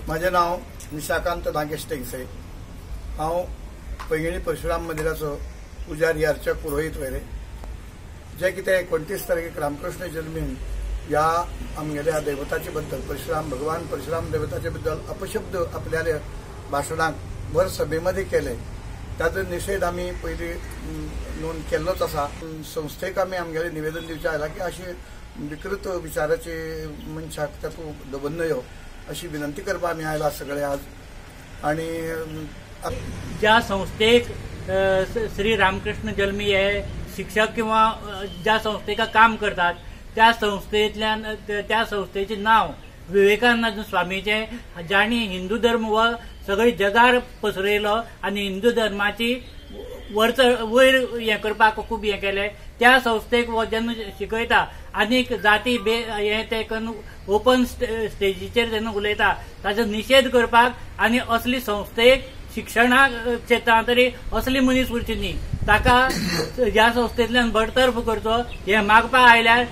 माझे नाव निशाकांत नागेश टेंगसे. हांव पैंगिणी परशुराम मंदिराचो पुजारी, अर्चक, पुरोहीत वगैरे. जे कितें 29 तारखेक रामकृष्ण जल्मीन ह्या आमगेल्या दैवताचे बद्दल, परशुराम भगवान परशुराम दैवताचे बद्दल अपशब्द आपल्याले भाशणाक भर सभेमध्ये केले, ताजो निषेध आमी पयलीं नोंद केल्लोच आसा. संस्थेक आमी आमगेलें निवेदन दिवचें आयलां की अशे विकृत विचाराचे मनशाक तातूंत दवरन यो अशी विनंती करपाक आमी आयला सगळे आज. आणि ज्या संस्थेक श्री रामकृष्ण जल्मी हे शिक्षक किंवा ज्या संस्थेक काम करतात त्या संस्थेतल्यान त्या संस्थेचें नाव विवेकानंद स्वामीचे, जांणी हिंदू धर्म व सगळे जगार पसरयलो आनी हिंदू धर्माची वयर हें करपाक खूब हें केलें, त्या संस्थेक वो जेन्ना शिकयता आनीक जाती बे हें तें करून ओपन स्टेजीचेर जेन्ना उलयता ताचो निशेध करपाक आनी असली संस्थेक शिक्षणा क्षेत्रांत तरी असली मनीस उरची न्ही, ताका ह्या संस्थेंतल्यान बडतर्फ करचो हें मागपाक आयल्यार.